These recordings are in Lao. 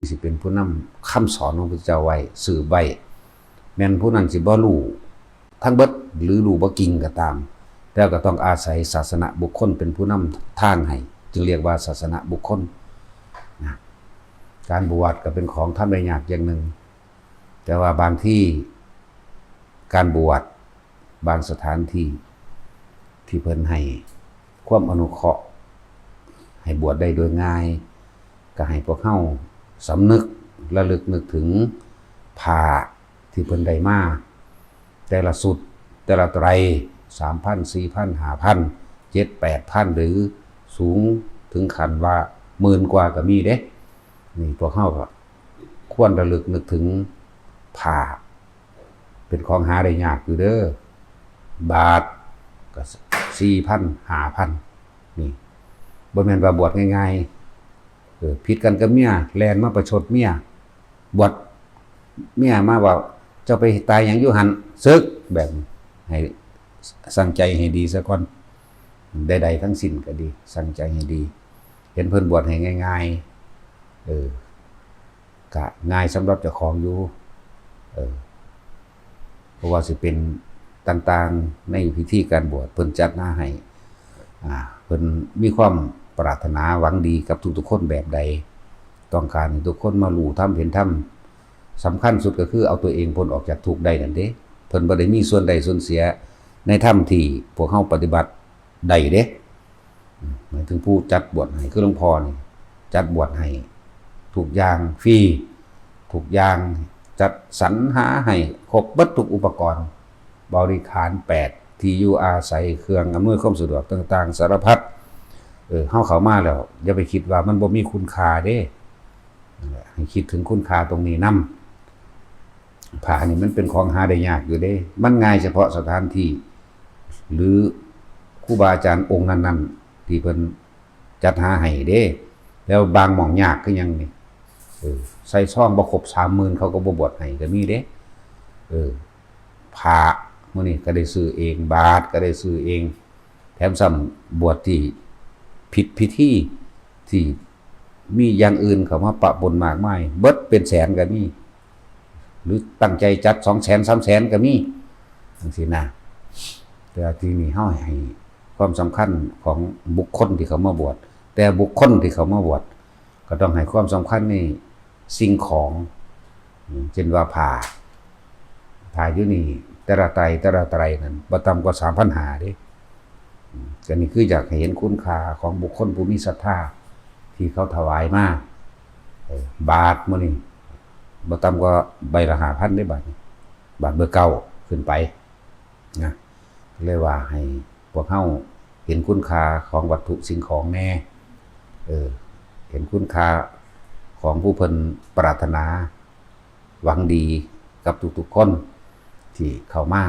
ຊິເປັນຜູ້ນຳຄຳສອນຂອງພະເຈົ້າໄວ້ ສືບໄວ້. ແມ່ນຜູ້ນັ້ນຊິບໍ່ຮູ້ທັງເບິດ ຫຼື ຮູ້ບໍ່ກິ່ງກໍຕາມ, ແຕ່ກໍຕ້ອງອາໄສສາສະນະບຸກຄົນເປັນຜູ້ນຳທາງໃຫ້, ຈຶ່ງຮຽກວ່າສາສະນະບຸກຄົນນະ. ການບວດກໍເປັນຂອງທຳໄດ້ຍາກຢ່າງໜຶ່ງ, ແຕ່ວ່າບາງທີການບວດ ບາງສະຖານທີ່ ທີ່ເພິ່ນໃຫ້ຄວາມອະນຸເຄາະໃຫ້ບວດໄດ້ໂດຍງ່າຍ, ກໍໃຫ້ພວກເຮົາສຳນຶກລະລຶກນຶກເຖິງຜ້າທີ່ເພິ່ນໄດ້ມາ ແຕ່ລະຊຸດ ແຕ່ລະໄຕຣ ສາມພັນ ສີ່ພັນ ຫ້າພັນ ເຈັດແປດພັນ ຫຼື ສູງເຖິງຂັ້ນວ່າໝື່ນກວ່າກໍມີເດ້. ນີ້ພວກເຮົາກໍຄວນລະລຶກນຶກເຖິງຜ້າ ເປັນຂອງຫາໄດ້ຍາກຢູ່ເດີ. ບາດກໍສີ່ພັນ ຫ້າພັນ ນີ້ ບໍ່ແມ່ນວ່າບວດງ່າຍໆ. ເອີ ຜິດກັນກັບເມຍ ແລ່ນມາປະຊົດເມຍ, ບວດເມຍມາເວົ້າ ເຈົ້າໄປຕາຍຫຍັງຢູ່ຫັ້ນ ເສິກ ແບບນີ້. ໃຫ້ ສັງໃຈໃຫ້ດີຊະກ່ອນ, ໃດໆທັງສິ້ນກໍດີ ສັງໃຈໃຫ້ດີ. ເຫັນເພິ່ນບວດໃຫ້ງ່າຍໆ ເອີ ກະງ່າຍສຳລັບເຈົ້າຂອງຢູ່ ເອີ ບໍ່ວ່າຊິເປັນຕ່າງໆໃນພິທີການບວດ ເພິ່ນຈັດມາໃຫ້ ອາ ເພິ່ນມີຄວາມປາດຖະໜາຫວັງດີກັບທຸກໆຄົນແບບໃດ, ຕ້ອງການໃຫ້ທຸກຄົນມາຮູ້ທຳເຫັນທຳ. ສຳຄັນສຸດກໍຄືເອົາຕົວເອງພົ້ນອອກຈາກທຸກໄດ້ນັ້ນເດ້. ເພິ່ນບໍ່ໄດ້ມີສ່ວນໄດ້ສ່ວນເສຍໃນທຳທີ່ພວກເຮົາປະຕິບັດ ໄດ້ເດ້. ໝາຍເຖິງຜູ້ຈັດບວດໃຫ້ ຄືຫຼວງພໍ່ນີ້ ຈັດບວດໃຫ້ທຸກຢ່າງຟຣີ ທຸກຢ່າງ ຈັດສັນຫາໃຫ້ຄົບເບິດທຸກອຸປະກອນ ບໍລິຂານແປດ ທີ່ຢູ່ອາໄສ ເຄື່ອງອຳນວຍຄວາມສະດວກຕ່າງໆສາລະພັດ. ເອີ ເຮົາເຂົ້າມາແລ້ວ ຢ່າໄປຄິດວ່າມັນບໍ່ມີຄຸນຄ່າເດ້, ໃຫ້ຄິດເຖິງຄຸນຄ່າຕົງນີ້ນຳ. ຜ້ານີ້ມັນເປັນຂອງຫາໄດ້ຍາກຢູ່ເດ້, ມັນງ່າຍສະເພາະສະຖານທີ່ ຫຼື ຄູບາອາຈານອົງນັ້ນໆ ທີ່ເພິ່ນຈັດຫາໃຫ້ເດ້. ແລ້ວບາງໝ່ອງຍາກຄືຫຍັງນີ້ ເອີ ໃສ່ຊອງບໍ່ຄົບສາມໝື່ນ ເຂົາກໍບໍ່ບວດໃຫ້ກໍມີເດ້. ເອີ ຜ້າມື້ນີ້ກໍໄດ້ຊື້ເອງ, ບາດກໍໄດ້ຊື້ເອງ, ແຖມຊ້ຳບວດທີ່ຜິດພິທີ ທີ່ມີຢ່າງອື່ນເຂົ້າມາປະປົນມາກມາຍ ເບິດເປັນແສນກໍມີ ຫຼື ຕັ້ງໃຈຈັດສອງແສນ ສາມແສນກໍມີ ຈັ່ງຊີ້ນະ. ແຕ່ວ່າທີ່ນີ້ເຮົາໃຫ້ຄວາມສຳຄັນຂອງບຸກຄົນທີ່ເຂົ້າມາບວດ, ແຕ່ບຸກຄົນທີ່ເຂົ້າມາບວດກໍຕ້ອງໃຫ້ຄວາມສຳຄັນໃນສິ່ງຂອງ ເຊັ່ນວ່າຜ້າ, ຜ້າຢູ່ນີ້ແຕ່ລະໄຕ ແຕ່ລະໄຕນັ້ນບໍ່ຕ່ຳກວ່າສາມພັນຫ້າເດ້. ອັນນີ້ຄືຢາກໃຫ້ເຫັນຄຸນຄ່າຂອງບຸກຄົນຜູ້ມີສັດທາທີ່ເຂົາຖວາຍມາ. ເອີ ບາດມື້ນີ້ບໍ່ຕ່ຳກວ່າໃບລະຫ້າພັນເດ້ ບາດນີ້ ບາດເບີເກົ້າຂຶ້ນໄປນະ. ເລີຍວ່າໃຫ້ພວກເຮົາເຫັນຄຸນຄ່າຂອງວັດຖຸສິ່ງຂອງແດ່, ເອີ ເຫັນຄຸນຄ່າຂອງຜູ້ເພິ່ນປາດຖະໜາຫວັງດີກັບທຸກໆຄົນທີ່ເຂົ້າມາ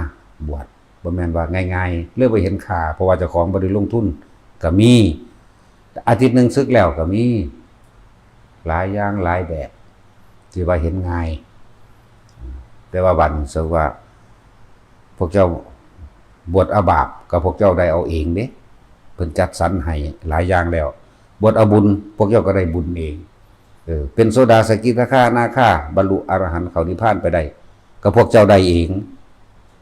ບວດ. ບໍ່ແມ່ນວ່າງ່າຍໆ ເລີຍບໍ່ເຫັນຄ່າ ເພາະວ່າເຈົ້າຂອງບໍ່ໄດ້ລົງທຶນກໍມີ, ອາທິດໜຶ່ງສຶກແລ້ວກໍມີ, ຫຼາຍຢ່າງຫຼາຍແບບທີ່ວ່າເຫັນງ່າຍ. ແຕ່ວ່າບັດນີ້ ສົມມຸດວ່າພວກເຈົ້າບວດເອົາບາບ ກໍພວກເຈົ້າໄດ້ເອົາເອງເດ້, ເພິ່ນຈັດສັນໃຫ້ຫຼາຍຢ່າງແລ້ວ. ບວດເອົາບຸນ ພວກເຈົ້າກໍໄດ້ບຸນເອງ. ເອີ ເປັນໂສດາ ສະກິດາຄາ ອະນາຄາ ບັນລຸອະລະຫັນ ເຂົ້ານິບພານໄປໄດ້ ກໍພວກເຈົ້າໄດ້ເອງ,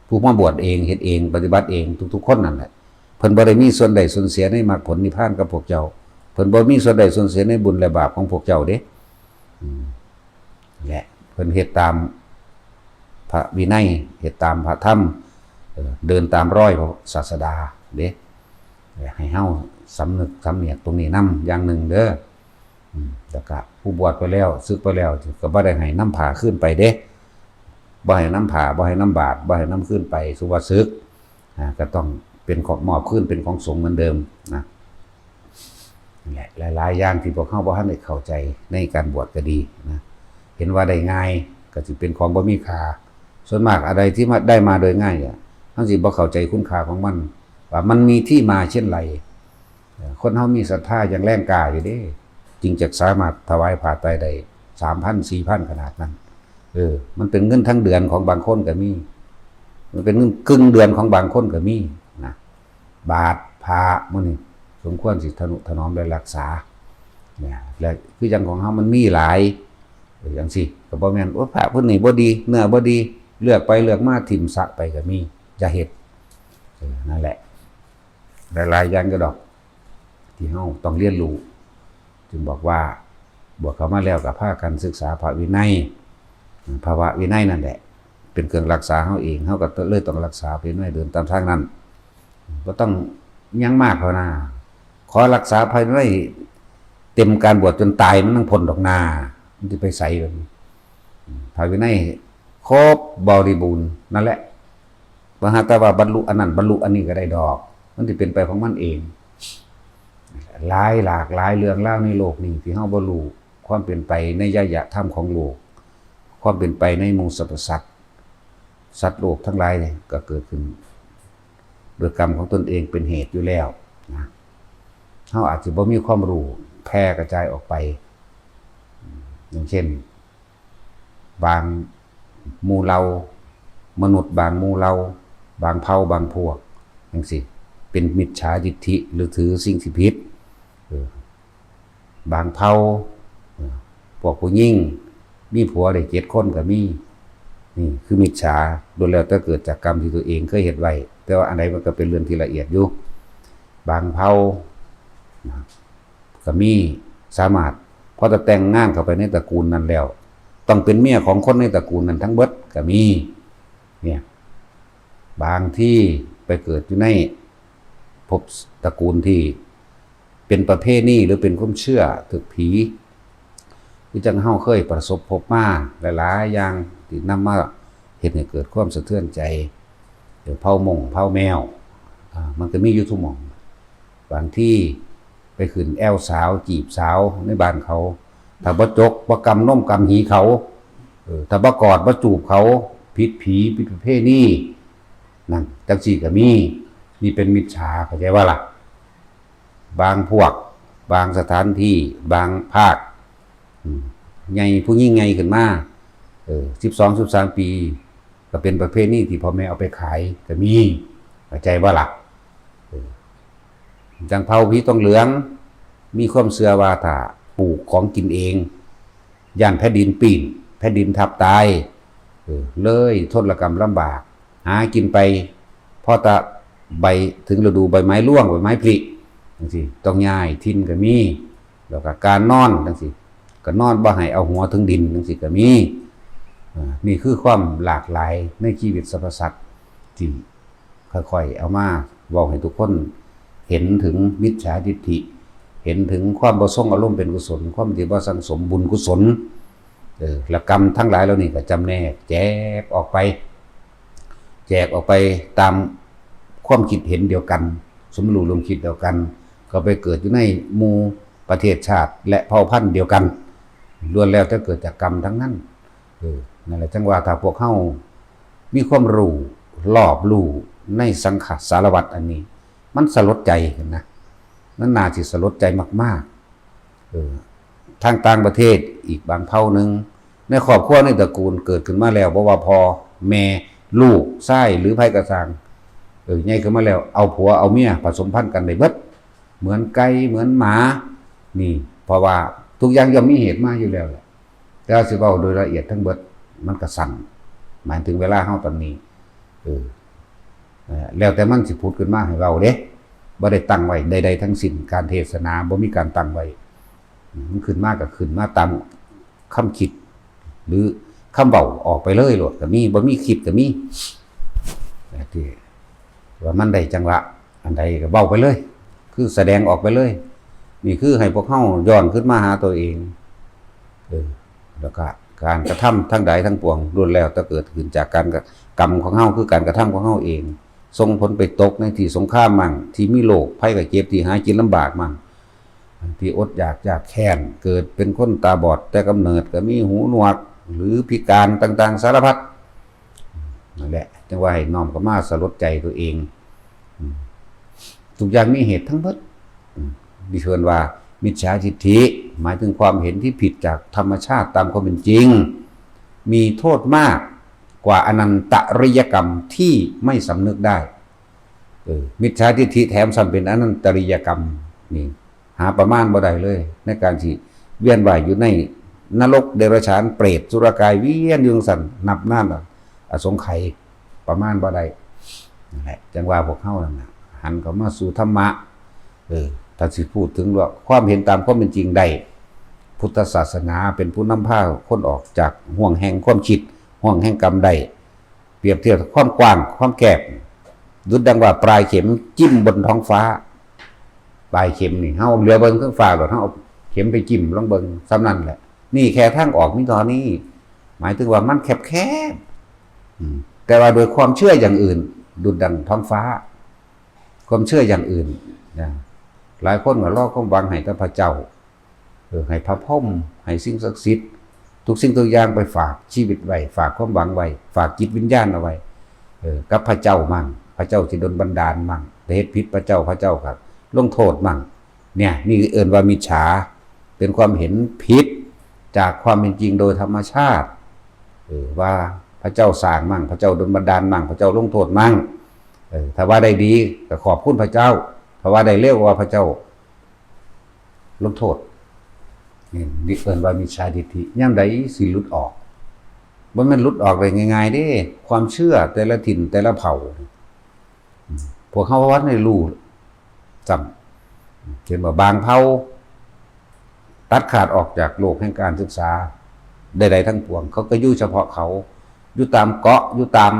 ຜູ້ມາບວດເອງ ເຮັດເອງ ປະຕິບັດເອງ ທຸກໆຄົນນັ້ນແຫຼະ. ເພິ່ນບໍ່ໄດ້ມີສ່ວນໄດ້ສ່ວນເສຍໃນມັກຜົນນິບພານກັບພວກເຈົ້າ, ເພິ່ນບໍ່ມີສ່ວນໄດ້ສ່ວນເສຍໃນບຸນແລະບາບຂອງພວກເຈົ້າເດ້. ອືມ ແລະ ເພິ່ນເຮັດຕາມພະວິໄນ ເຮັດຕາມພະທຳ, ເອີ ເດີນຕາມຮອຍພະສາສະດາເດ້. ໃຫ້ເຮົາສຳນຶກສຳນຽກຕົງນີ້ນຳຢ່າງໜຶ່ງເດີ. ອືມ ແລ້ວກະຜູ້ບວດໄປແລ້ວ ສຶກໄປແລ້ວ ກໍບໍ່ໄດ້ໃຫ້ນຳຜ້າຄືນໄປເດ້, ບໍ່ໃຫ້ນຳຜ້າ ບໍ່ໃຫ້ນຳບາດ ບໍ່ໃຫ້ນຳຄືນໄປ ສົມມຸດວ່າສຶກ ອາ ກໍຕ້ອງເປັນຂອງ ມອບຄືນເປັນຂອງສົງເໝືອນເດີມນະ. ແລະ ຫຼາຍໆຢ່າງທີ່ພວກເຮົາບໍ່ທັນໄດ້ເຂົ້າໃຈໃນການບວດກໍດີນະ, ເຫັນວ່າໄດ້ງ່າຍກໍຊິເປັນຂອງບໍ່ມີຄ່າ. ສ່ວນມາກອັນໃດທີ່ມາ ໄດ້ມາໂດຍງ່າຍ ເຮົາຊິບໍ່ເຂົ້າໃຈຄຸນຄ່າຂອງມັນ ວ່າມັນມີທີ່ມາເຊັ່ນໃດ. ເອີ ຄົນເຮົາມີສັດທາຢ່າງແຮງກ້າຢູ່ເດ້, ຈຶ່ງຈະສາມາດຖວາຍຜ້າໄຕໄດ້ສາມພັນ ສີ່ພັນ ຂະໜາດນັ້ນ. ເອີ ມັນເປັນເງິນທັງເດືອນຂອງບາງຄົນກໍມີ, ມັນເປັນເງິນເຄິ່ງເດືອນຂອງບາງຄົນກໍມີນະ. ບາດ ຜ້າ ໝູ່ນີ້ສົມຄວນຊິທະນຸຖະໜອມ ແລະ ຮັກສານະ. ແລະ ຄືຈັ່ງຂອງເຮົາມັນມີຫຼາຍ, ຈັ່ງຊີ້ ກໍບໍ່ແມ່ນ ໂອ້ ພະຜູ້ນີ້ບໍ່ດີ ເນື້ອບໍ່ດີ ເລືອກໄປເລືອກມາຖິ້ມສະໄປກໍມີ. ຢ່າເຮັດ. ເອີ ນັ້ນແຫຼະ ຫຼາຍໆຢ່າງຢູ່ດອກ ທີ່ເຮົາຕ້ອງຮຽນຮູ້. ຈຶ່ງບອກວ່າ ບວດເຂົ້າມາແລ້ວກໍພາກັນສຶກສາພະວິໄນ, ພະວະວິໄນນັ້ນແຫຼະ ເປັນເຄື່ອງຮັກສາເຮົາເອງ, ເຮົາກໍເລີຍຕ້ອງຮັກສາພະວິໄນ ເດີນຕາມທາງນັ້ນ. ບໍ່ຕ້ອງຫຍັງມາກເທົ່ານາ, ຂໍຮັກສາພະວິໄນເຕັມການບວດຈົນຕາຍ ມັນຍັງພົ້ນດອກນາ, ມັນຊິໄປໃສບັດນີ້? ພະວິໄນຄົບບໍລິບູນນັ້ນແຫຼະ. ບໍ່ຫາແຕ່ວ່າບັນລຸອັນນັ້ນ ບັນລຸອັນນີ້ກໍໄດ້ດອກ, ມັນຊິເປັນໄປຂອງມັນເອງ. ຫຼາຍ ຫຼາກຫຼາຍເລື່ອງລາວໃນໂລກນີ້ທີ່ເຮົາບໍ່ຮູ້ ຄວາມເປັນໄປໃນໄວຍະທຳຂອງໂລກ, ຄວາມເປັນໄປໃນໝູ່ສັບພະສັດ, ສັດໂລກທັງຫຼາຍກໍເກີດຂຶ້ນໂດຍກຳຂອງຕົນເອງເປັນເຫດຢູ່ແລ້ວນະ. ເຮົາອາດຈະບໍ່ມີຄວາມຮູ້ແຜ່ກະຈາຍອອກໄປ, ຢ່າງເຊັ່ນ ບາງໝູ່ເຫຼົ່າ ມະນຸດບາງໝູ່ເຫຼົ່າ ບາງເຜົ່າບາງພວກ ຈັ່ງຊີ້ ເປັນມິດສາທິດຖິ ຫຼື ຖືສິ່ງທີ່ຜິດ. ເອີ ບາງເຜົ່າ ເອີ ພວກຜູ້ຍິງມີຜົວໄດ້ເຈັດຄົນກໍມີ. ນີ້ຄືມິດສາ ລ້ວນແລ້ວແຕ່ເກີດຈາກກຳທີ່ຕົວເອງເຄີຍເຮັດໄວ້, ແຕ່ວ່າອັນໃດມັນກໍເປັນເລື່ອງທີ່ລະອຽດຢູ່. ບາງເຜົ່ານະ ກໍມີ ສາມາດ ພໍແຕ່ແຕ່ງງານເຂົ້າໄປໃນຕະກູນນັ້ນແລ້ວ ຕ້ອງເປັນເມຍຂອງຄົນໃນຕະກູນນັ້ນທັງເບິດກໍມີ. ເນຍ ບາງທີໄປເກີດຢູ່ໃນພົບຕະກູນທີ່ເປັນປະເພນີ ຫຼື ເປັນຄວາມເຊື່ອຖືກຜີ, ຄືຈັ່ງເຮົາເຄີຍປະສົບພົບມາຫຼາຍໆຢ່າງ ທີ່ນຳມາເຮັດໃຫ້ເກີດຄວາມສະເທືອນໃຈ, ເອີ ເຜົ່າມົ້ງ ເຜົ່າແມວ ອາ ມັນກໍມີຢູ່ທຸກໝ່ອງ. ບາງທີ ໄປຂຶ້ນແອວສາວ ຈີບສາວໃນບ້ານເຂົາ, ຖ້າບໍ່ຈົກ ບໍ່ກຳນົມກຳຫີເຂົາ, ເອີ ຖ້າບໍ່ກອດບໍ່ຈູບເຂົາ ຜິດຜີຜິດປະເພນີ. ນັ້ນ ຈັ່ງຊີ້ກໍມີ. ນີ້ເປັນມິດສາ ເຂົ້າໃຈບໍ່ລະ? ບາງພວກ ບາງສະຖານທີ່ ບາງພາກ ອືມ ໃຫຍ່ ຜູ້ຍິງໃຫຍ່ຂຶ້ນມາ ເອີ ສິບສອງ ສິບສາມປີ ກໍເປັນປະເພນີທີ່ພໍ່ແມ່ເອົາໄປຂາຍກໍມີ ເຂົ້າໃຈບໍ່ລະ? ເອີ ຈັ່ງເຜົ່າຜີຕົງເຫຼືອງ ມີຄວາມເຊື່ອວ່າຖ້າປູກຂອງກິນເອງ ຢ້ານແຜ່ນດິນປີ້ນ ແຜ່ນດິນທັບຕາຍ ເອີ ເລີຍທົນລະກຳລຳບາກ ຫາກິນໄປພໍແຕ່ໃບ ເຖິງລະດູໃບໄມ້ລວງ ໃບໄມ້ຜລິ ຈັ່ງຊີ້ ຕ້ອງຍ້າຍຖິ່ນກໍມີ. ແລ້ວກໍການນອນຈັ່ງຊີ້ ກໍນອນບໍ່ໃຫ້ເອົາຫົວເຖິງດິນຈັ່ງຊີ້ກໍມີ. ເອີ ນີ້ຄືຄວາມຫຼາກຫຼາຍໃນຊີວິດສັບພະສັດ ທີ່ຄ່ອຍໆເອົາມາເວົ້າໃຫ້ທຸກຄົນເຫັນເຖິງມິດສາທິດຖິ, ເຫັນເຖິງຄວາມບໍ່ຊົງອາລົມເປັນກຸສົນ, ຄວາມທີ່ບໍ່ສັ່ງສົມບຸນກຸສົນ. ເອີ ແລະ ກຳທັງຫຼາຍເຫຼົ່ານີ້ກໍຈຳແນກແຈກອອກໄປ ແຈກອອກໄປຕາມຄວາມຄິດເຫັນດຽວກັນ, ສົມຮູ້ຮ່ວມຄິດດຽວກັນ, ກໍໄປເກີດຢູ່ໃນໝູ່ປະເທດຊາດ ແລະ ເຜົ່າພັນດຽວກັນ, ລ້ວນແລ້ວແຕ່ເກີດຈາກກຳທັງນັ້ນ. ເອີ ນັ້ນແຫຼະ ຈັ່ງວ່າຖ້າພວກເຮົາມີຄວາມຮູ້ລອບຮູ້ໃນສັງຂາສາລະວັດອັນນີ້ ມັນສະຫຼົດໃຈນະ, ມັນໜ້າຊິສະຫຼົດໃຈມາກໆ. ເອີ ທາງຕ່າງປະເທດອີກບາງເຜົ່າໜຶ່ງ ໃນຄອບຄົວໃນຕະກູນເກີດຂຶ້ນມາແລ້ວ ບໍ່ວ່າພໍ່ແມ່ ລູກຊາຍ ຫຼື ໃຜກໍຊ່າງ ເອີ ໃຫຍ່ຂຶ້ນມາແລ້ວ ເອົາຜົວເອົາເມຍປະສົມພັນກັນໄດ້ເບິດ ເໝືອນໄກ່ເໝືອນໝາ. ນີ້ ເພາະວ່າທຸກຢ່າງຍ່ອມມີເຫດມາຢູ່ແລ້ວແຫຼະ, ແຕ່ວ່າຊິເວົ້າໂດຍລະອຽດທັງເບິດ ມັນກະສັ້ນ, ໝາຍເຖິງເວລາເຮົາຕອນນີ້. ເອີ ແລ້ວແຕ່ມັນຊິຜຸດຂຶ້ນມາໃຫ້ເວົ້າເດ້, ບໍ່ໄດ້ຕັ້ງໄວ້ໃດໆທັງສິ້ນ, ການເທດສະໜາບໍ່ມີການຕັ້ງໄວ້. ມັນຂຶ້ນມາກໍຂຶ້ນມາຕາມຄຳຄິດ ຫຼື ຄຳເວົ້າອອກໄປເລີຍໂລດກໍມີ, ບໍ່ມີຄິດກໍມີ. ທີ່ວ່າມັນໄດ້ຈັງຫວະອັນໃດກໍເວົ້າໄປເລີຍ, ຄືສະແດງອອກໄປເລີຍ. ນີ້ຄືໃຫ້ພວກເຮົາຍ້ອນຄືນມາຫາຕົວເອງ. ເອີ ແລ້ວກໍການກະທຳທັງຫຼາຍທັງປວງ ລ້ວນແລ້ວແຕ່ເກີດຂຶ້ນຈາກການກະ ກຳຂອງເຮົາ ຄືການກະທຳຂອງເຮົາເອງ, ສົ່ງຜົນໄປຕົກໃນທີ່ສົງຄາມໝັ້ງ, ທີ່ມີໂລກໄພໄຂ້ເຈັບ, ທີ່ຫາກິນລຳບາກໝັ້ງ, ທີ່ອົດຢາກຍາກແຄ້ນ, ເກີດເປັນຄົນຕາບອດແຕ່ກຳເນີດ, ກໍມີຫູໜວກ ຫຼື ພິການຕ່າງໆສາລະພັດ. ນັ້ນແຫຼະ ຈັ່ງວ່າໃຫ້ນ້ອມເຂົ້າມາສະຫຼົດໃຈຕົວເອງ. ອືມ ທຸກຢ່າງມີເຫດທັງເບິດ. ອືມ ທີ່ເອີ້ນວ່າມິດສາທິດຖິ ໝາຍເຖິງຄວາມເຫັນທີ່ຜິດຈາກທຳມະຊາດຕາມຄວາມເປັນຈິງ, ມີໂທດມາກກວ່າອະນັນຕະລິຍະກຳທີ່ໄມ່ສຳນຶກໄດ້. ເອີ ມິດສາທິດຖິແຖມຊ້ຳເປັນອະນັນຕະລິຍະກຳ ນີ້ ຫາປະມານບໍ່ໄດ້ເລີຍ ໃນການທີ່ວຽນວ່າຍຢູ່ໃນ ນະລົກ ເດຍລະສານ ເປດ ສຸລະກາຍ ວຽນຢູ່ຈັ່ງຊັ້ນ ນັບນານອະສົງໄຂ ປະມານບໍ່ໄດ້. ນັ້ນແຫຼະ ຈັ່ງວ່າພວກເຮົານັ້ນນະ ຫັນເຂົ້າມາສູ່ທຳມະ ເອີ ຖ້າຊິພູດເຖິງວ່າຄວາມເຫັນຕາມຄວາມເປັນຈິງໄດ້ ພຸດທະສາສະໜາເປັນຜູ້ນຳພາຄົນອອກຈາກຫ່ວງແຫ່ງຄວາມຄິດ ຫ່ວງແຫ່ງກຳໄດ້. ປຽບທຽບຄວາມກວ້າງຄວາມແຄບ ດຸດດັ່ງວ່າປາຍເຂັມຈິ້ມບົນທ້ອງຟ້າ. ປາຍເຂັມນີ້ ເຮົາເຫຼືອເບິ່ງເທິງຟ້າໂລດ ເຮົາເອົາເຂັມໄປຈິ້ມລອງເບິ່ງ ສ່ຳນັ້ນແຫຼະ. ນີ້ແຄ່ທາງອອກມີເທົ່ານີ້ ໝາຍເຖິງວ່າມັນແຄບໆ ອືມ ແຕ່ວ່າໂດຍຄວາມເຊື່ອຢ່າງອື່ນ ດຸດດັ່ງທ້ອງຟ້າ ຄວາມເຊື່ອຢ່າງອື່ນນະ. ຫຼາຍຄົນກໍລໍຄວາມຫວັງໃຫ້ແຕ່ພະເຈົ້າ ເອີ ໃຫ້ພະພົມ ໃຫ້ສິ່ງສັກສິດ ທຸກສິ່ງທຸກຢ່າງໄປຝາກຊີວິດໄວ້ ຝາກຄວາມຫວັງໄວ້ ຝາກຈິດວິນຍານເອົາໄວ້ ເອີ ກັບພະເຈົ້າມັ່ງ ພະເຈົ້າຊິດົນບັນດານມັ່ງ ໄດ້ເຮັດຜິດພະເຈົ້າ ພະເຈົ້າກໍລົງໂທດມັ່ງ. ເນີ້ຍ ນີ້ເອີ້ນວ່າມິດສາ ເປັນຄວາມເຫັນຜິດຈາກຄວາມເປັນຈິງໂດຍທຳມະຊາດ ເອີ ວ່າພະເຈົ້າສ້າງມັ່ງ ພະເຈົ້າດົນບັນດານມັ່ງ ພະເຈົ້າລົງໂທດມັ່ງ. ເອີ ຖ້າວ່າໄດ້ດີກໍຂອບຄຸນພະເຈົ້າ ຖ້າວ່າໄດ້ເລວກໍວ່າພະເຈົ້າ ລົງໂທດ. ນີ້ເອີ້ນວ່າມິດສາທິດຖິ. ຍາມໃດຊິຫຼຸດອອກ? ບໍ່ແມ່ນຫຼຸດອອກໄດ້ງ່າຍໆເດ້. ຄວາມເຊື່ອແຕ່ລະຖິ່ນແຕ່ລະເຜົ່າ ພວກເຮົາບໍ່ທັນໄດ້ຮູ້ຊ້ຳ. ເຫັນບໍ່? ບາງເຜົ່າຕັດຂາດອອກຈາກໂລກແຫ່ງການສຶກສາໃດໆທັງປວງ. ເຂົາກໍຢູ່ສະເພາະເຂົາ. ຢູ່ຕາມເກາະ ຢູ່ຕາມ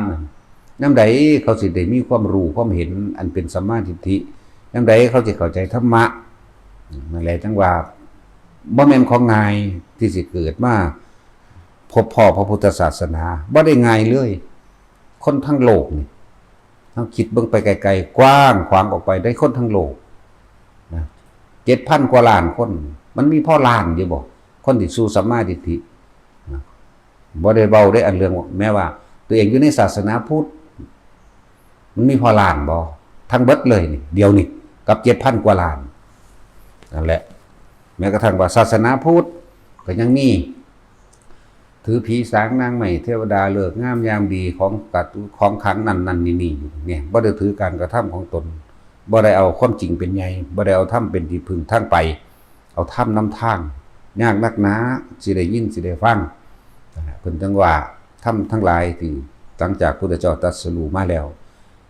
ຍາມໃດເຂົາຊິໄດ້ມີຄວາມຮູ້ຄວາມເຫັນອັນເປັນສຳມາທິດຖິ? ຍາມໃດເຂົາຊິເຂົ້າໃຈທຳມະ? ນັ້ນແຫຼະ ຈັ່ງວ່າບໍ່ແມ່ນຂອງງ່າຍທີ່ຊິເກີດມາພົບພໍ້ພະພຸດທະສາສະໜາ ບໍ່ໄດ້ງ່າຍເລີຍ. ຄົນທັງໂລກນີ້ ເຮົາຄິດເບິ່ງໄປໄກໆ ກວ້າງຂວາງອອກໄປ ໄດ້ຄົນທັງໂລກນະ ເຈັດພັນກວ່າລ້ານຄົນ ມັນມີພໍລ້ານຢູ່ບໍ່ ຄົນທີ່ສູ່ສຳມາທິດຖິນະ? ບໍ່ໄດ້ເວົ້າເດ້ ອັນເລື່ອງ ແມ້ວ່າຕົວເອງຢູ່ໃນສາສະໜາພຸດ ມັນມີພໍລ້ານບໍ່ ທັງເບິດເລີຍນີ້ ດຽວນີ້ ກັບເຈັດພັນກວ່າລ້ານ? ນັ້ນແຫຼະ ແມ້ກະທັ່ງວ່າສາສະໜາພຸດກໍຍັງມີ ຖືຜີສາງນາງໄມ້ເທວະດາ ເລີກງາມຍາມດີ ຂອງກະ ຂອງຂັງນັ້ນໆນີ້ໆຢູ່ ເນຍ ບໍ່ໄດ້ຖືການກະທຳຂອງຕົນ ບໍ່ໄດ້ເອົາຄວາມຈິງເປັນໃຫຍ່ ບໍ່ໄດ້ເອົາທຳເປັນທີ່ເພິ່ງທາງໄປ ເອົາທຳນຳທາງ ຍາກນັກໜາຊິໄດ້ຍິນຊິໄດ້ຟັງ. ເພິ່ນຈຶ່ງວ່າທຳທັງຫຼາຍທີ່ຫຼັງຈາກພຸດທະເຈົ້າຕັດສະຮູ້ມາແລ້ວ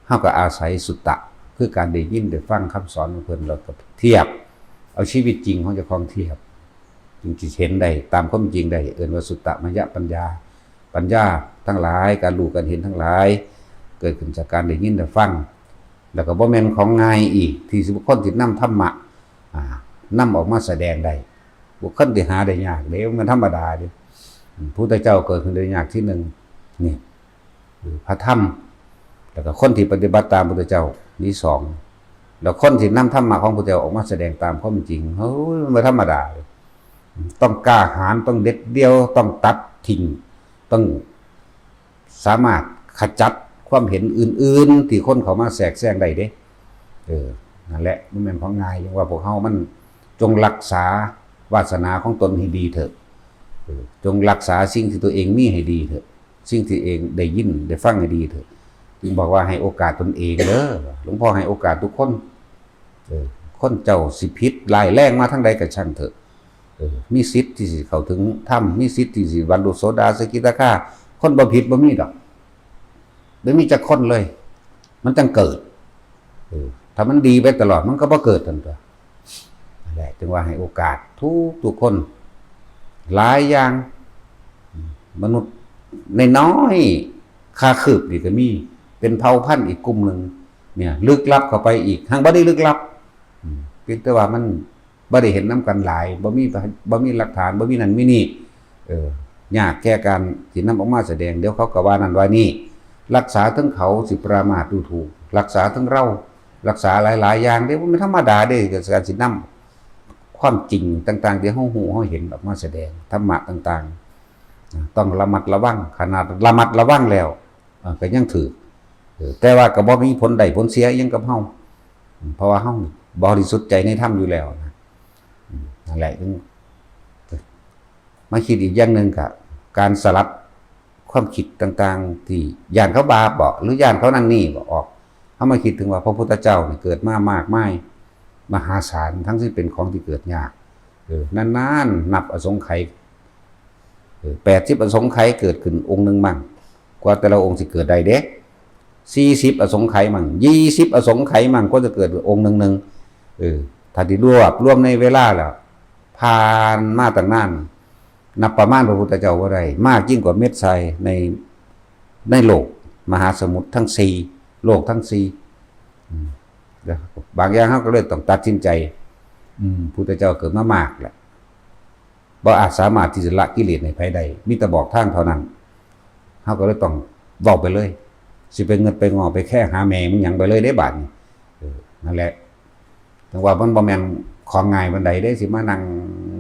ເຮົາກໍອາໄສສຸດຕະ ຄືການໄດ້ຍິນໄດ້ຟັງຄຳສອນຂອງເພິ່ນ ແລ້ວກໍທຽບ ເອົາຊີວິດຈິງຂອງເຈົ້າຂອງທຽບ ຈຶ່ງຊິເຫັນໄດ້ຕາມຄວາມຈິງໄດ້ ເອີ້ນວ່າສຸດຕະມະຍະປັນຍາ. ປັນຍາທັງຫຼາຍ ການຮູ້ການເຫັນທັງຫຼາຍ ເກີດຂຶ້ນຈາກການໄດ້ຍິນໄດ້ຟັງ ແລ້ວກໍບໍ່ແມ່ນຂອງງ່າຍອີກ ທີ່ຊິ ບຸກຄົນທີ່ນຳທຳມະ ອາ ນຳອອກມາສະແດງໄດ້ ບຸກຄົນທີ່ຫາໄດ້ຍາກເດ້ ບໍ່ແມ່ນທຳມະດາເດ້. ອືມ ພຸດທະເຈົ້າເກີດຂຶ້ນໄດ້ຍາກທີໜຶ່ງ ນີ້ ຄືພະທຳ ແລ້ວກໍຄົນທີ່ປະຕິບັດຕາມພຸດທະເຈົ້າມີສອງ ແລ້ວຄົນທີ່ນຳທຳມະຂອງພຸດທະເຈົ້າອອກມາສະແດງຕາມຄວາມຈິງ ໂອ້ຍ ມັນບໍ່ທຳມະດາເດ້. ອືມ ຕ້ອງກ້າຫານ ຕ້ອງເດັດດ່ຽວ ຕ້ອງຕັດຖິ້ມ ຕ້ອງສາມາດຂະຈັດຄວາມເຫັນອື່ນໆ ທີ່ຄົນເຂົ້າມາແຊກແຊງໄດ້ເດ້. ເອີ ນັ້ນແຫຼະ ມັນແມ່ນຂອງງ່າຍ ຈັ່ງວ່າພວກເຮົາມັນຈົ່ງລັກສາວາສະໜາຂອງຕົນໃຫ້ດີເຖາະ. ເອີ ຈົ່ງລັກສາສິ່ງທີ່ຕົວເອງມີໃຫ້ດີເຖາະ. ສິ່ງທີ່ເອງໄດ້ຍິນໄດ້ຟັງໃຫ້ດີເຖາະ. ຈຶ່ງບອກວ່າໃຫ້ໂອກາດຕົນເອງເດີ. ຫຼວງພໍ່ໃຫ້ໂອກາດທຸກຄົນ. ເອີ ຄົນເຈົ້າຊິຜິດຮ້າຍແຮງມາທາງໃດກໍຊ່າງເຖາະ. ເອີ ມີສິດທີ່ຊິເຂົ້າເຖິງທຳ, ມີສິດທີ່ຊິບັນລຸໂສດາ ສະກິດາຄາ. ຄົນບໍ່ຜິດບໍ່ມີດອກ. ບໍ່ມີຈັກຄົນເລີຍ. ມັນຈັ່ງເກີດ. ເອີ ຖ້າມັນດີໄປຕະຫຼອດ ມັນກໍບໍ່ເກີດຫັ້ນຕົວະ. ນັ້ນແຫຼະ ຈຶ່ງວ່າໃຫ້ໂອກາດທຸກໆຄົນ. ຫຼາຍຢ່າງ ມະນຸດນ້ອຍໆ ຄາຄືບນີ້ກໍມີ ເປັນເຜົ່າພັນອີກກຸ່ມໜຶ່ງ ເນຍ ລຶກລັບເຂົ້າໄປອີກ ຫາກບໍ່ໄດ້ລຶກລັບ ອືມ ພຽງແຕ່ວ່າມັນ ບໍ່ໄດ້ເຫັນນຳກັນຫຼາຍ ບໍ່ມີ ບໍ່ມີຫຼັກຖານ ບໍ່ມີນັ້ນມີນີ້ ເອີ ຍາກແກ່ການທີ່ນຳອອກມາສະແດງ ດຽວເຂົາກໍວ່ານັ້ນວ່ານີ້ ລັກສາເຖິງເຂົາຊິປະມາດດູຖູກ ລັກສາເຖິງເຮົາ ລັກສາຫຼາຍໆຢ່າງເດ້ ບໍ່ແມ່ນທຳມະດາເດ້ ການຊິນຳຄວາມຈິງຕ່າງໆທີ່ເຮົາຮູ້ເຮົາເຫັນອອກມາສະແດງ ທຳມະຕ່າງໆ ຕ້ອງລະມັດລະວັງ ຂະໜາດລະມັດລະວັງແລ້ວ ເອີ ກໍຍັງຖືກ ເອີ ແຕ່ວ່າກໍບໍ່ມີຜົນໄດ້ຜົນເສຍອີ່ຫຍັງກັບເຮົາ ເພາະວ່າເຮົາບໍລິສຸດໃຈໃນທຳຢູ່ແລ້ວນະ. ອືມ ນັ້ນແຫຼະ ຈຶ່ງມາຄິດອີກຢ່າງໜຶ່ງ ກະການສະຫຼັດຄວາມຄິດຕ່າງໆ ທີ່ຢ້ານເຂົາບາບບໍ ຫຼື ຢ້ານເຂົານັ້ນນີ້ບໍ ອອກ ເຮົາມາຄິດເຖິງວ່າພະພຸດທະເຈົ້ານີ້ເກີດມາມາກມາຍມະຫາສານ ທັງທີ່ເປັນຂອງທີ່ເກີດຍາກ ເອີ ນານໆ ນັບອະສົງໄຂ ແປດສິບອະສົງໄຂເກີດຂຶ້ນອົງໜຶ່ງມັ້ງ ກວ່າແຕ່ລະອົງຊິເກີດໄດ້ເດ້ ສີ່ສິບອະສົງໄຂມັ້ງ ຊາວອະສົງໄຂມັ້ງ ກວ່າຈະເກີດອົງໜຶ່ງໜຶ່ງ ເອີ ຖ້າທີ່ລວບລວມໃນເວລາແລ້ວ ຜ່ານມາຕັ້ງນານ ນັບປະມານພະພຸດທະເຈົ້າບໍ່ໄດ້ ມາກຍິ່ງກວ່າເມັດຊາຍໃນ ໃນໂລກມະຫາສະໝຸດທັງສີ່ ໂລກທັງສີ່ ອືມ ບາງຢ່າງເຮົາກໍເລີຍຕ້ອງຕັດສິນໃຈ ອືມ ພຸດທະເຈົ້າເກີດມາມາກແຫຼະ ບໍ່ອາດສາມາດທີ່ຈະລະກິເລດໃຫ້ໃຜໄດ້ ມີແຕ່ບອກທາງເທົ່ານັ້ນ ເຮົາກໍເລີຍຕ້ອງເວົ້າໄປເລີຍ ຊິໄປເງິດໄປງໍໄປແຄຫາແມ່ມຶງຫຍັງໄປເລີຍເດ້ບາດນີ້ ເອີ ນັ້ນແຫຼະ ຈັ່ງວ່າມັນບໍ່ແມ່ນຂອງງ່າຍປານໃດເດ້ ຊິມານັ່ງ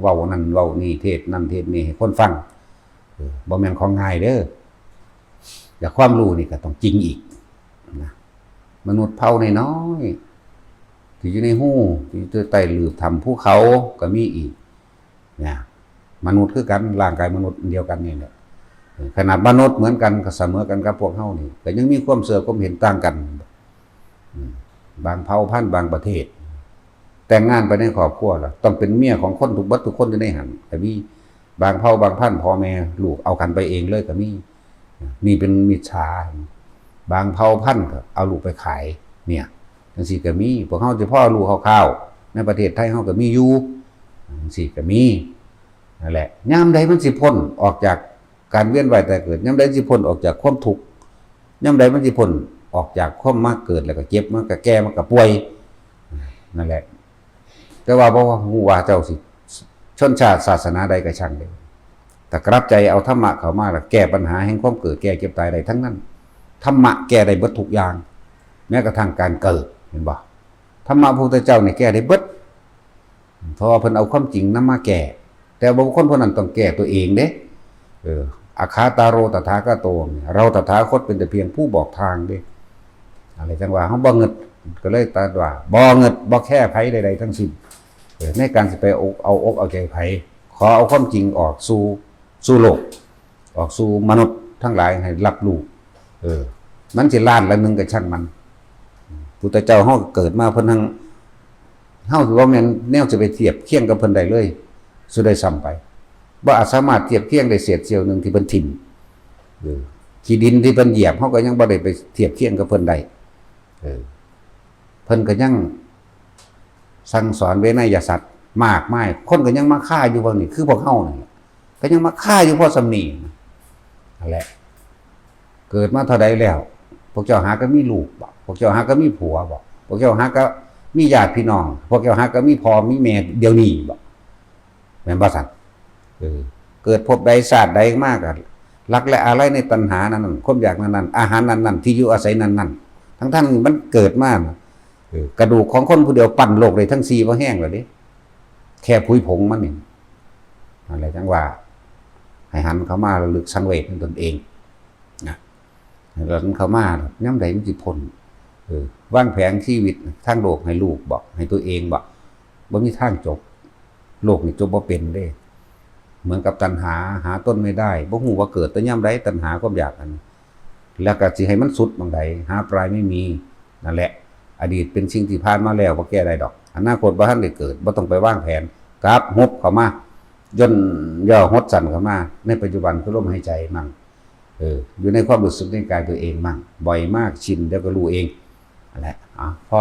ເວົ້ານັ້ນເວົ້ານີ້ ເທດນັ້ນເທດນີ້ໃຫ້ຄົນຟັງ ເອີ ບໍ່ແມ່ນຂອງງ່າຍເດີ ຢາກຄວາມຮູ້ນີ້ກໍຕ້ອງຈິງອີກນະ ມະນຸດເຜົ່ານ້ອຍໆ ທີ່ຢູ່ໃນຮູ ທີ່ຢູ່ໃຕ້ຫຼືບຖ້ຳພູເຂົາກໍມີອີກ ນະ ມະນຸດຄືກັນ ຮ່າງກາຍມະນຸດອັນດຽວກັນນີ້ແຫຼະ ຂະໜາດມະນຸດເໝືອນກັນ ກໍສະເໝີກັນກັບພວກເຮົານີ້ ກໍຍັງມີຄວາມເຊື່ອຄວາມເຫັນຕ່າງກັນ ອືມ ບາງເຜົ່າພັນ ບາງປະເທດ ແຕ່ງງານໄປໃນຄອບຄົວລະ ຕ້ອງເປັນເມຍຂອງຄົນທຸກ ເບິດທຸກຄົນຢູ່ໃນຫັ້ນ ກໍມີ ບາງເຜົ່າບາງພັນ ພໍ່ແມ່ລູກເອົາກັນໄປເອງເລີຍກໍມີ ນີ້ເປັນມິດສາ ບາງເຜົ່າພັນກໍເອົາລູກໄປຂາຍ ເນຍ ຈັ່ງຊີ້ກໍມີ ພວກເຮົາຈະພໍຮູ້ຄ່າວໆ ໃນປະເທດໄທເຮົາກໍມີຢູ່ ຈັ່ງຊີ້ກໍມີ ນັ້ນແຫຼະ ຍາມໃດມັນຊິພົ້ນອອກຈາກການວຽນວ່າຍຕາຍເກີດ ຍາມໃດຊິພົ້ນອອກຈາກຄວາມທຸກ ຍາມໃດມັນຊິພົ້ນອອກຈາກຄວາມມາເກີດ ແລ້ວກໍເຈັບ ມັນກໍແກ່ ມັນກໍປ່ວຍ ນັ້ນແຫຼະ ແຕ່ວ່າບໍ່ຮູ້ວ່າເຈົ້າຊິຊົນຊາດສາສະໜາໃດກໍຊ່າງເດ ຖ້າກັບໃຈເອົາທຳມະເຂົ້າມາ ແລ້ວແກ້ບັນຫາແຫ່ງຄວາມເກີດແກ່ເຈັບຕາຍໄດ້ທັງນັ້ນ ທຳມະແກ້ໄດ້ເບິດທຸກຢ່າງ ແມ້ກະທັ່ງການເກີດ ເຫັນບໍ່? ທຳມະພະພຸດທະເຈົ້ານີ້ແກ້ໄດ້ເບິດ ເພາະວ່າເພິ່ນເອົາຄວາມຈິງນຳມາແກ້ ແຕ່ວ່າບຸກຄົນຜູ້ນັ້ນຕ້ອງແກ້ຕົວເອງເດ້ ເອີ ອັກຂາຕາໂຣ ຕະຖາຄະໂຕ ເຮົາຕະຖາຄົດເປັນແຕ່ພຽງຜູ້ບອກທາງເດ້ ອັນນີ້ຈັ່ງວ່າເຮົາບໍ່ງຶດ ກໍເລີຍຕັດວ່າບໍ່ງຶດ ບໍ່ແຄໃຜໃດໆທັງສິ້ນ ເອີ ໃນການຊິໄປອົກ ເອົາອົກເອົາໃຈໃຜ ຂໍເອົາຄວາມຈິງອອກສູ່ ສູ່ໂລກ ອອກສູ່ມະນຸດທັງຫຼາຍໃຫ້ຮັບຮູ້ ເອີ ມັນຊິລ້ານລະໜຶ່ງກໍຊ່າງມັນ ພຸດທະເຈົ້າເຮົາເກີດມາເພິ່ນທັງ ເຮົາບໍ່ແມ່ນແນວຈະໄປທຽບຄຽງກັບເພິ່ນໄດ້ເລີຍ ສຸດໄດ້ຊ້ຳໄປ ບໍ່ອາດສາມາດທຽບຄຽງໄດ້ເສດສ່ຽວໜຶ່ງທີ່ເພິ່ນຖິ້ມ ເອີ ຂີ້ດິນທີ່ເພິ່ນຢຽບ ເຮົາກໍຍັງບໍ່ໄດ້ໄປທຽບຄຽງກັບເພິ່ນໄດ້ ເອີ ເພິ່ນກໍຍັງສັ່ງສອນເວໄນຍະສັດມາກມາຍ ຄົນກໍຍັງມາຄາຢູ່ເບິ່ງນີ້ ຄືພວກເຮົານີ້ແຫຼະ ກໍຍັງມາຄາຢູ່ພໍສ່ຳນີ້ ນັ້ນແຫຼະ ເກີດມາເທົ່າໃດແລ້ວ ພວກເຈົ້າຫາກໍມີລູກບໍ? ພວກເຈົ້າຫາກໍມີຜົວບໍ? ພວກເຈົ້າຫາກໍມີຍາດພີ່ນ້ອງ? ພວກເຈົ້າຫາກໍມີພໍ່ມີແມ່ດຽວນີ້ບໍ? ແມ່ນບໍ່ຊັ້ນ? ເອີ ເກີດພົບໃດຊາດໃດມາກໍລັກແລະອາໄລໃນຕັນຫານັ້ນໆ ຄວາມຢາກນັ້ນໆ ອາຫານນັ້ນໆ ທີ່ຢູ່ອາໄສນັ້ນໆ ທັງໆທີ່ມັນເກີດມາ ເອີ ກະດູກຂອງຄົນຜູ້ດຽວປັ້ນໂລກໄດ້ທັງສີ່ບໍ່ແຮງແລ້ວເດ້ ແຄ່ຜຸຍຜົງມັນນີ້ ນັ້ນແຫຼະ ຈັ່ງວ່າໃຫ້ຫັນເຂົ້າມາລະລຶກສັງເວດໃນຕົນເອງນະ ໃຫ້ເຂົ້າມາ ຍາມໃດມັນຊິພົ້ນ ເອີ ວາງແຜນຊີວິດທາງໂລກໃຫ້ລູກບໍ ໃຫ້ຕົວເອງບໍ ບໍ່ມີທາງຈົບ ໂລກນີ້ຈົບບໍ່ເປັນເດ້ ເໝືອນກັບຕັນຫາ ຫາຕົ້ນໄມ່ໄດ້ ບໍ່ຮູ້ວ່າເກີດແຕ່ຍາມໃດ ຕັນຫາຄວາມຢາກນັ້ນ ແລ້ວກໍຊິໃຫ້ມັນສຸດໝ່ອງໃດ ຫາປາຍໄມ່ມີ ນັ້ນແຫຼະ ອະດີດເປັນສິ່ງທີ່ຜ່ານມາແລ້ວ ບໍ່ແກ້ໄດ້ດອກ ອະນາຄົດບໍ່ທັນໄດ້ເກີດ ບໍ່ຕ້ອງໄປວາງແຜນ ກັບຫຸບເຂົ້າມາ ຢ່ນຍໍ້ຫົດສັ້ນເຂົ້າມາໃນປັດຈຸບັນ ຄືລົມຫາຍໃຈມັ້ງ ເອີ ຢູ່ໃນຄວາມຮູ້ສຶກໃນກາຍຕົວເອງມັ້ງ ບໍ່ໃຫ້ມາຊິນ ດຽວກໍຮູ້ເອງ ນັ້ນແຫຼະ ເອົາ ພໍ.